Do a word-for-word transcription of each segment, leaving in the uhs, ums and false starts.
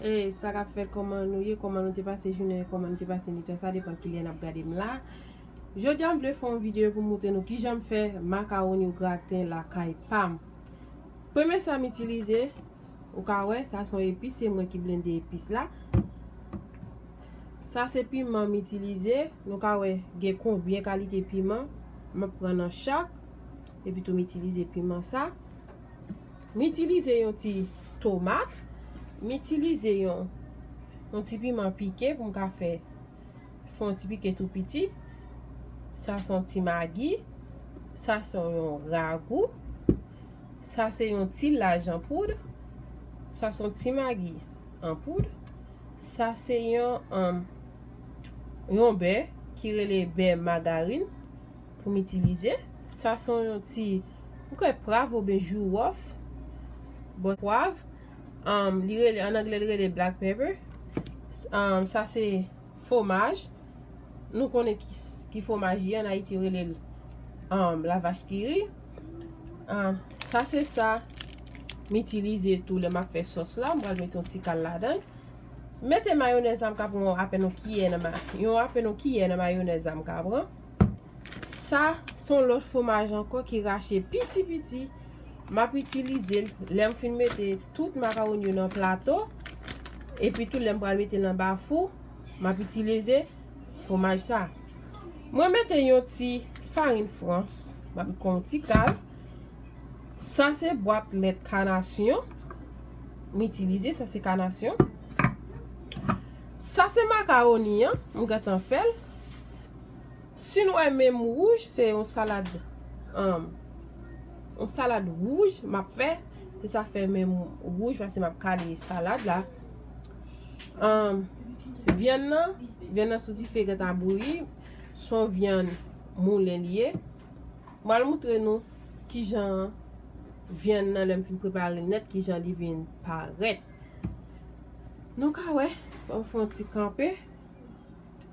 Hey, sa k ap fèt, kòman nou ye? Kòman nou te pase jounen? Kòman nou te pase nit lan? Sa depann kilè n ap gade m la. Jodi a, m vle fè yon videyo pou m montre nou kijan m fè makawoni o graten lakay pa m. Premye sa m itilize, ou ka wè, sa se yon epis, se mwen ki blende epis la. Sa se piman m itilize, nou ka wè gen konbyen kalite piman m ap pran nan chak, epi tou m itilize piman sa. M itilize yon ti tomat, m itilize yon, yon ti piman pike pou m ka fè, fè yon ti pike tou piti. Sa se yon ti magi, sa se yon ragou, sa se yon ti laj an poud, sa se yon ti magi an poud, sa se yon, um, yon bè ki rele bè magarin pou m itilize. Sa se yon ti, m kwè, pwav oubyen jiwòf. Bon, pwav, um, li rele, an anglè, li rele black pepper. Um, sa se fwomaj. Nou konnen ki, ki fwomaj li ye, an Ayiti yo rele l, um, la vache qui rit. Um, sa se sa m itilize tou lè m ap fè sòs la. M pral mete yon ti kal ladan. Mete mayonèz la, m ka pran apèn yon kiyè nan ma-, yon apèn yon kiyè nan mayonèz la m ka pran. Sa se yon lòt fwomaj ankò ki rache piti piti. M ap itilize l lè m fin mete tout makawoni yo nan plato. Epi tou lè m pral mete l anba fou, m ap itilize fwomaj sa. Mwen mete yon ti farin frans. M ap pran yon ti kal. Sa se bwat lèt kanasyon. M itilize, sa se kanasyon. Sa se makawoni an, m gentan fè l. Si nou wè men m wouj, se yon salad, um, yon salad wouj m ap fè. Se sa fè men m wouj, paske m ap kale salad la. Um, vyann nan, vyann nan sou dife gentan bouyi. Se yon vyann moulen li ye. M pral montre nou kijan vyann nan, lè m fin prepare l nèt, kijan li vin parèt. Nou ka wè, ban m fè yon ti kanpe.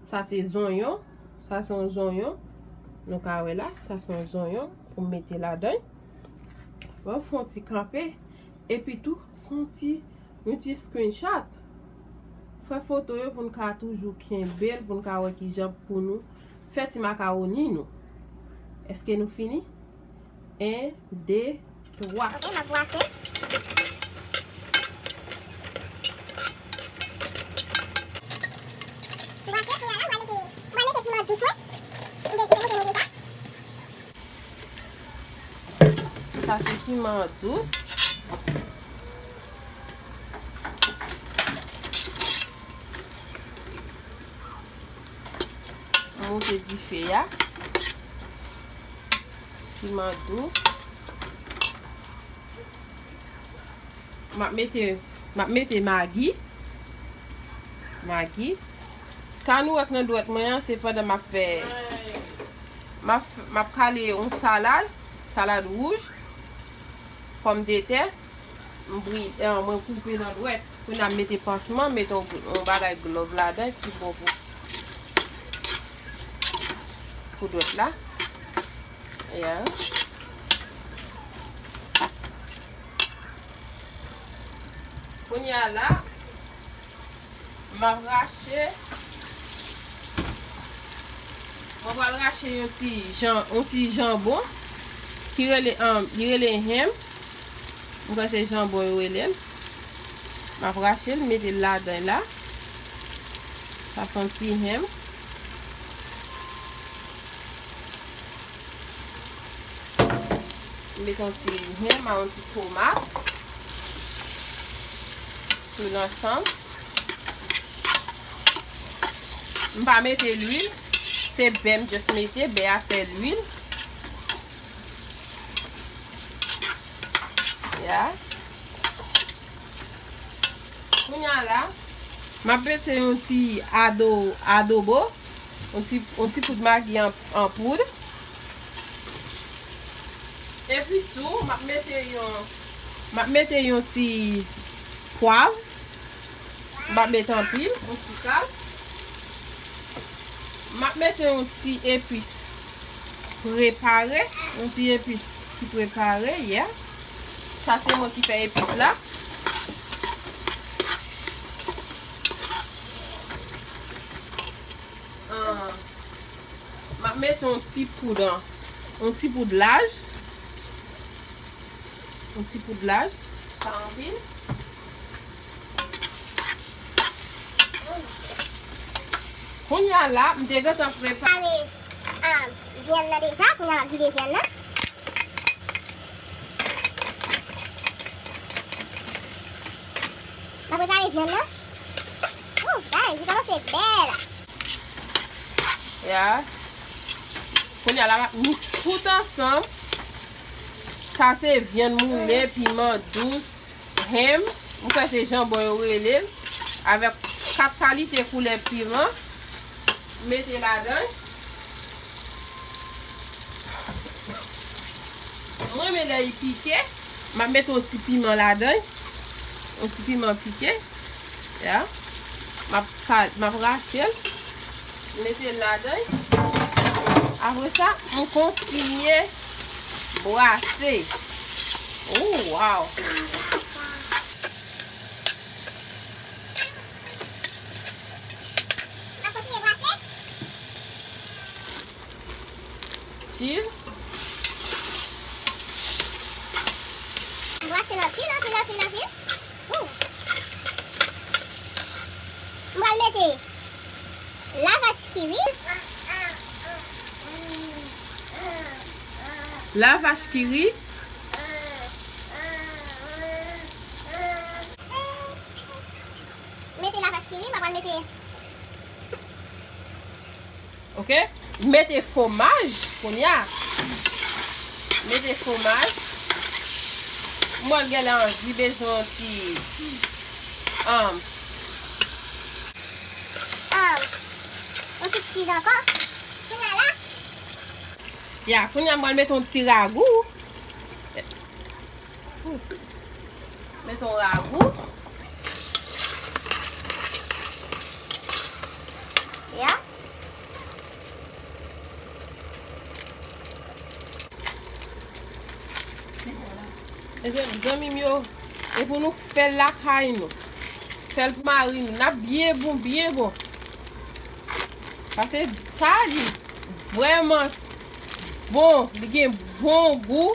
Sa se zonyon. Sa se yon zonyon. Nou ka wè la, sa se yon zonyon pou m mete ladan. Ban m fè yon ti kanpe. Epi tou, fè yon ti, yon ti screenshot. Fè foto yo pou n ka toujou kenbe l, pou n ka wè kijan pou nou fè ti makawoni nou. Èske nou fini? En, de, twa. Ok, m ap bwase. M bwase pou la, m pral mete, m pral mete piman dous mwen. M te, m te montre nou deja. Sa se piman dous. Monte dife a. Piman dous. M ap mete, m ap mete magi. Magi. Sa nou wè k nan dwèt mwen an, se pandan m ap fè, m ap, m ap kale yon salad, salad wouj, pòmdetè. M bri-, eh, mwen koupe nan dwèt. Kounye a m mete pansman, mete yon, yon bagay glòv ladan ki bon pou, pou dwèt la. Yeah. Kounye a la, m ap rache, mwen pral rache yon ti jan-, yon ti janbon ki rele, um, li rele hem. M kwè se janbon yo rele l. M ap rache l, mete l ladan la. Sa se yon ti hem. Met yon ti hem a yon ti tomat. Tout ansanm. M pa mete lwil. Se bè m just mete. Bè a fè lwil. Ya. Kounye a la, m ap mete yon ti ado-, adobo, yon ti, yon ti poud magi an, an poud. Epi tou, m ap mete yon, m ap mete yon ti pwav. M ap mete anpil, yon ti kal. M ap mete yon ti epis prepare, yon ti epis ki prepare, yeah. Sa se mwen ki fè epis la. Mete yon ti poud, yon ti poud laj. Yon ti poud laj. Pa anpil. Kounye a la, m te gentan prepare, ah, vyann nan deja. Kounye a m ap vide vyann nan. M ap prepare vyann nan. Ooh, guys, li kòmanse bèl. Ya. Kounye a la, m ap mis tout ansanm. Sa se vyann moulen, piman dous, ham. M kwè se janbon yo rele l. Avèk kat kalite koulè piman. Mete ladan. Mwen renmen lè li pike. M ap mete yon ti piman ladan. Yon ti piman pike. Ya. M ap pa, m ap rache l. Mete l ladan. Apre sa, m kontinye brase. Oh, wow! Chill. Brase l anpil, anpil, anpil, anpil. Ooh. M pral mete lavach kiri. Lavach kiri. Mete lavach kiri, m ap pral mete. Ok? Mete fwomaj kounye a. Mete fwomaj. Mwen genlè anvi bezwen yon ti, um, um, yon ti chiz ankò. Kounye a la. Ya, kounye a mwen mete yon ti ragou. Mete yon ragou. Ya. Ebyen, zanmi m yo, e pou nou fè l lakay nou. Fè l pou mari nou. N ap byen bon, byen bon. Paske sa li vrèman bon, li gen bon gou.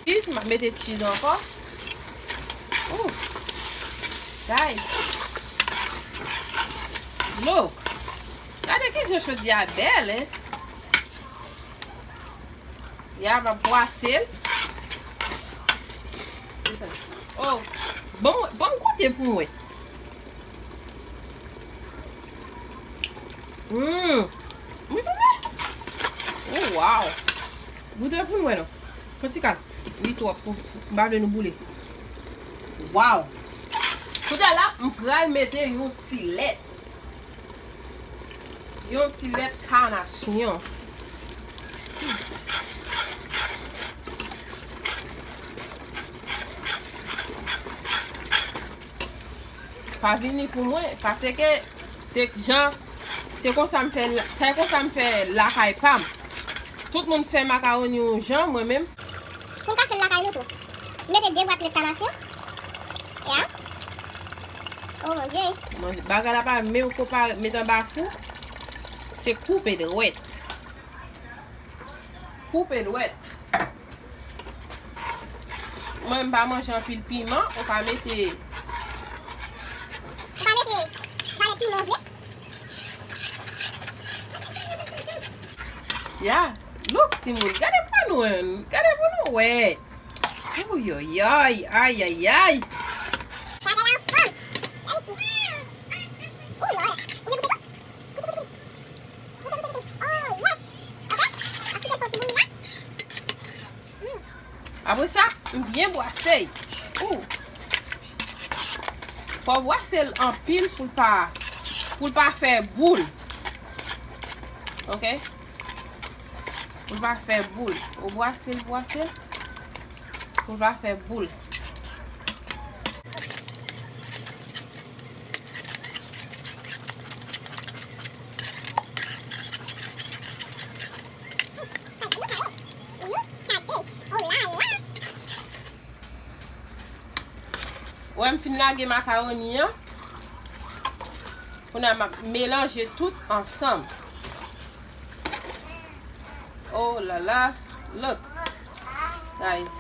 Chiz, m ap mete chiz ankò. Ooh. Guys. Look. Gade kijan chodi a bèl, hein. Ya, m ap bwase l. Se sa. Oh, bon, bon, goute pou mwen. Mm. Goute pou mwen. Oh, wow. Goute pou mwen non. Pran ti kal. Li twòp pou, m pa vle nou boule. Wow. Kounye a la, m pral mete yon ti lèt. Yon ti lèt kanasyon. Pa vini pou mwen, paske se jan, se konsa m fè, se konsa m fè lakay pa m. Tout moun fè makawoni yon jan, mwen menm. Pou n ka fè l lakay nou tou. Mete de bwat lèt kanasyon. Ya. Oh, mon Dye. Manje bagay la pa menm konpare met anba fou. Se koupe dwèt. Koupe dwèt. Mwen, m pa manje anpil piman, ou ka mete. Ou ka mete valè piman w vle. Ya, look, timoun, gade pou nou, gade pou nou wè. Ouyoyoy, ayayay. Bagay la fanm. Let me see. Oh, Lord. Ou vle goute tou? Goute, goute, goute. Goute, goute, goute. Oh, yes. Ok. Ap kite l fè yon ti bouyi la. Mm. Apre sa, m byen bwase. Ooh. Fò w bwase l anpil pou l pa, pou l pa fè boul. Ok? Pou l pa fè boul. Ou bwase l, bwase l. Pou l pa fè boul. Wè, m fin lage makawoni an. Kounye a m ap melanje tout ansanm. Oh la la. Look, guys.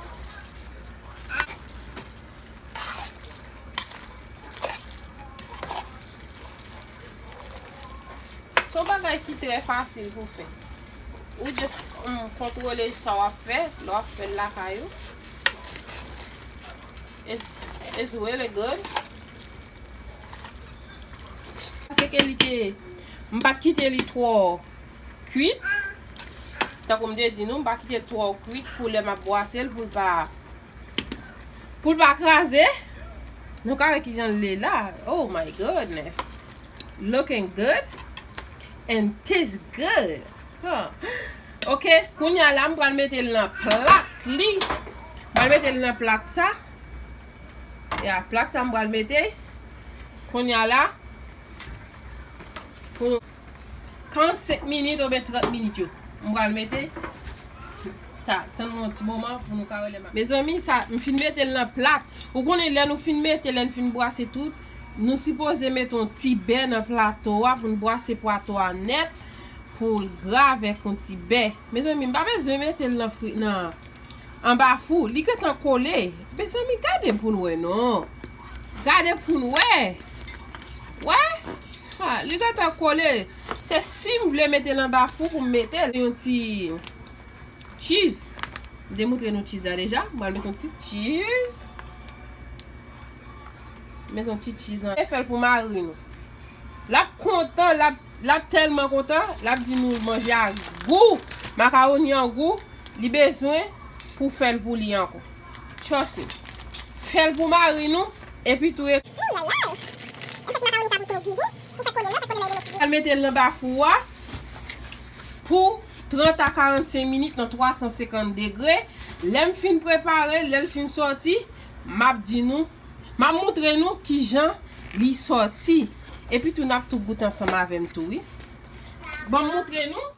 Se yon bagay ki trè fasil pou fè. Ou just um, kontwole sa w ap fè lè w ap fè l lakay ou. It's, it's really good. Paske li te, m pa t kite li twò kwit. Tankou m te di nou, m pa kite l twò kwit pou lè m ap bwase l pou l pa, pou l pa kraze. Nou ka wè kijan l ye la. Oh my goodness. Looking good and taste good. Huh. Ok, kounye a la m pral mete l nan plat li. M pral mete l nan plat sa. Ya, plat sa m pral mete. Kounye a la, pou nou, karannsenk minit oubyen trant minit yo. M pral mete. Ta, tann nou yon ti moman pou nou ka rele ma. Mezanmi, sa, m fin mete l nan plat. Ou konnen lè nou fin mete, lè n fin bwase tout, nou sipoze mete yon ti bè nan plato a pou n bwase plato a nèt pou l gra avèk yon ti bè. Mezanmi, m pa bezwen mete l nan fri, nan anba fou. Li gentan kole. Mezanmi, gade pou n wè non. Gade pou n wè. Wè? Ha, li gentan kole. Se si m vle mete l anba fou pou m mete l. Yon ti cheese. M te moutre nou cheese la deja. M pral met yon ti cheese. Met yon ti cheese an. E fè l pou mari nou. L ap kontan, l ap, l ap tèlman kontan, l ap di nou manje a gou. Makawoni an gou, li bezwen pou fè l pou li ankò. Trust me. Fè l pou mari nou, epi tou e Al mete l nan ba fou a pou trant a karannsenk minit nan twa san senkant degre. Lè m fin prepare, lè l fin sòti, m ap di nou, m ap moutre nou kijan li sòti. Epi tou n ap tou goute ansanm avè m tou, wi. Ban m moutre nou.